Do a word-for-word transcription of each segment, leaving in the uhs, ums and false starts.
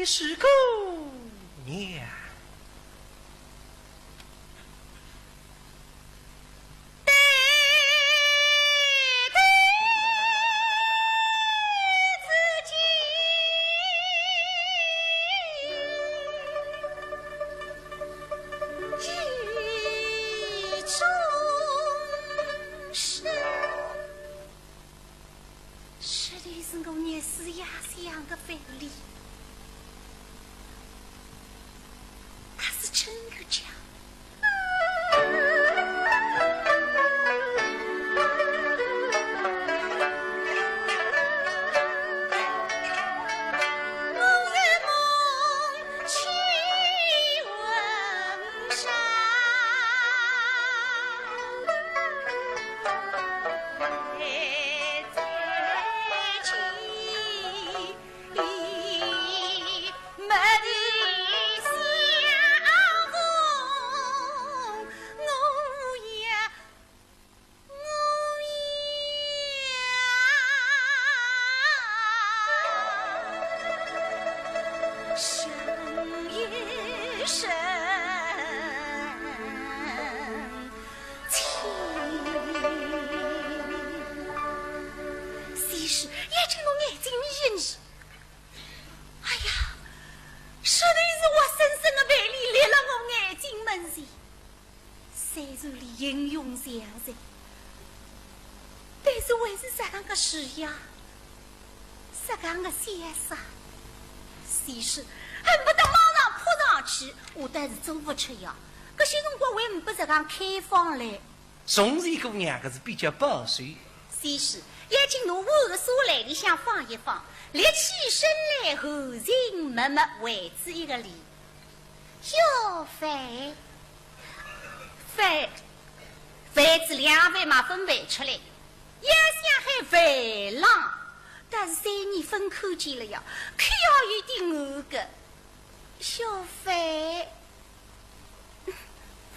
是姑娘。实在是我日思夜想的范蠡，他是真的假的？虽然俚英勇善战，但是还是实梗个实梗，实梗个潇洒。实梗恨不得马上扑上去，我但是做勿出呀。搿歇辰光还没实梗开放嘞。 从前姑娘搿是比较保守。实梗，要紧拿碗个沙篮里向放一放，立起身来，含情脉脉，回仔一个礼。小范。范，范仔两范嘛分勿出来，要想喊范郎，但是三年朆看见了呀，可要有点呆个。小范。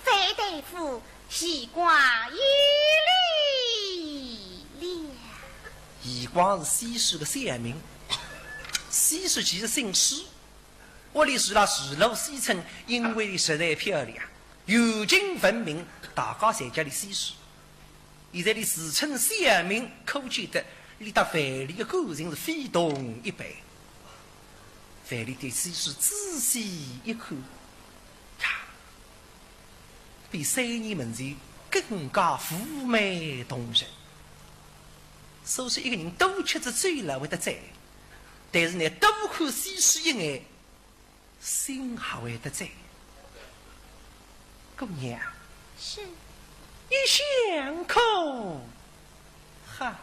范大夫，喜光有礼了。喜光是实梗个小名，实梗其实姓施，屋里住辣住勒西村，因为实在漂亮，远近闻名，大家侪叫俚实梗。 现在俚自称小名，可见得俚搭范蠡个感情是非同一般。范蠡对实梗仔细一看，呀，比三年门前更加妩媚动人。所以说一个人多吃仔酒了会得醉，但是呢，多看实梗一眼， 心还会得醉。姑娘。是。你想可好？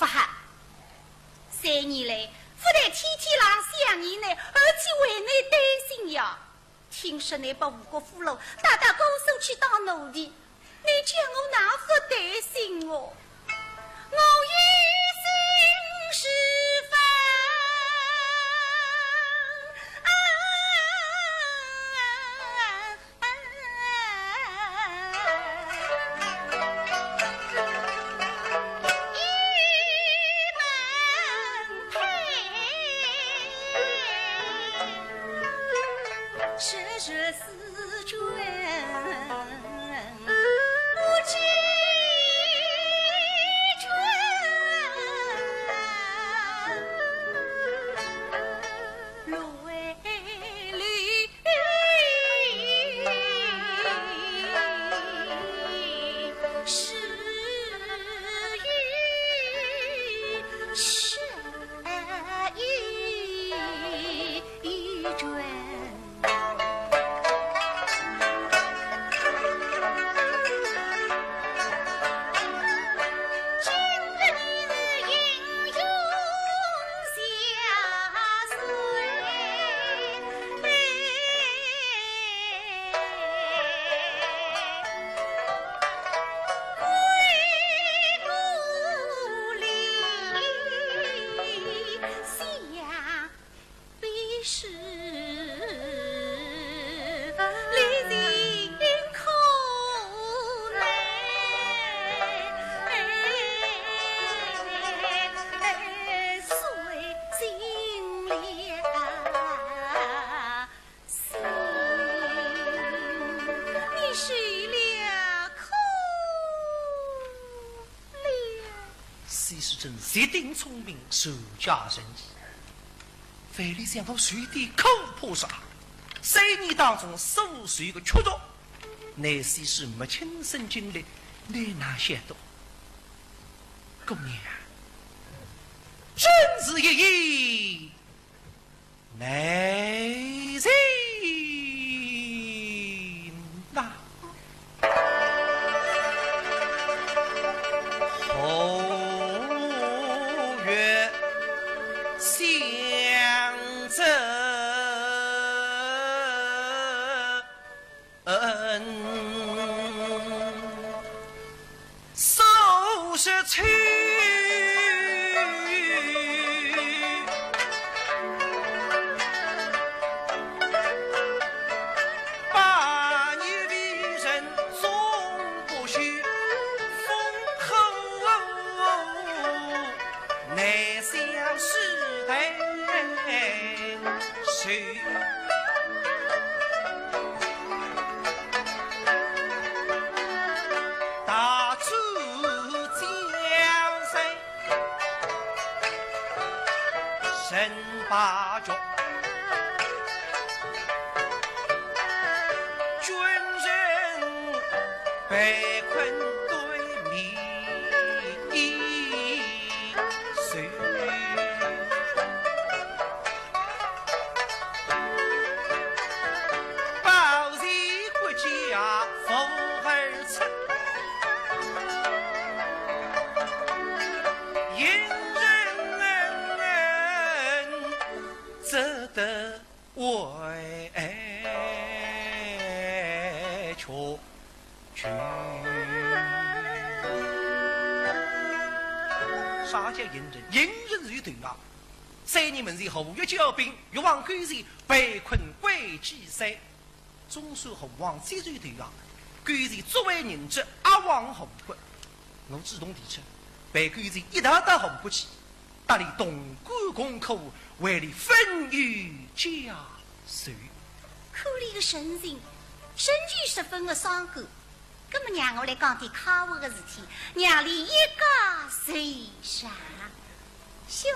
勿好。三年来，勿但天天浪想俚呢，而且为俚担心呀。听说俚拨吴国夫人带到姑苏去当奴婢， 你叫我哪哼担心哦？我有心事烦。是真绝顶聪明，善解人意。万里想，我受的苦怕啥？三年当中所受的屈辱，乃是是没亲身经历，你哪晓得？姑娘啊，真是一言 难尽呐。后院相赠 恩，数十秋。百年未曾终不朽，烽火难消世代 谁？大周江山人八角，军人被困对面 谁？保全国家无二策，隐忍值得 委曲求全。啥叫隐忍？隐忍是有头啊！三年门前吴越交兵，越王勾践被困关雎山，总算吴王接受头啊！勾践作为人质押往吴国，我主动提出，陪勾践一道到吴国去， 搭俚同甘共苦，为俚分忧解愁。可怜个神情，神情十分个伤感。葛么让我来讲点快活个事体，让俚一觉睡着。兄，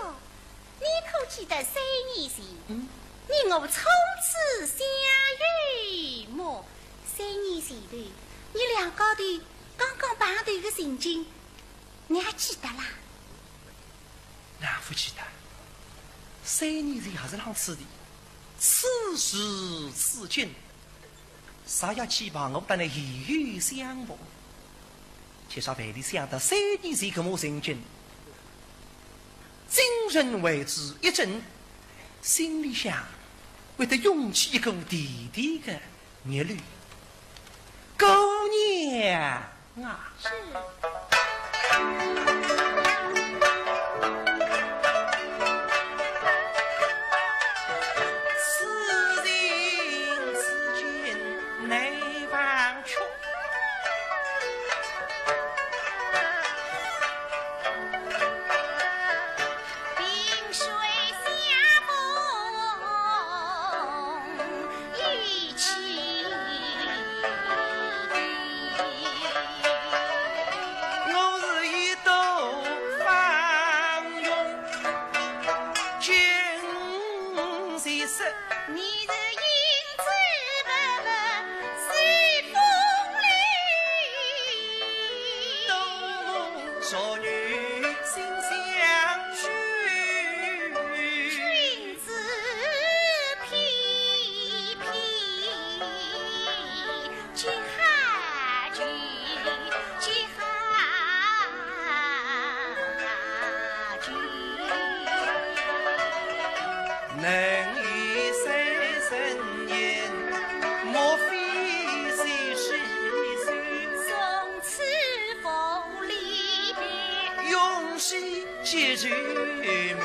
你可记得三年前，嗯？你我初次相遇么？三年前头，伲两家头刚刚碰头个情景，你还记得啦？ 哪勿记得？三年前也是辣此地，此时此景，啥也期盼我搭倷又相逢。今朝万里想到三年前搿幕情景，精神为之一振，心里向会得涌起一股甜甜个 热泪。姑娘啊。是。此情此景难忘却。 萍水相逢，一起。我是一朵芳云，今夕色。你是影子薄薄，随风里。 昨日心相许。君子皮皮，几何句，几何句。能以三生言，莫非是是非。从此 无离别，永世结愁眉。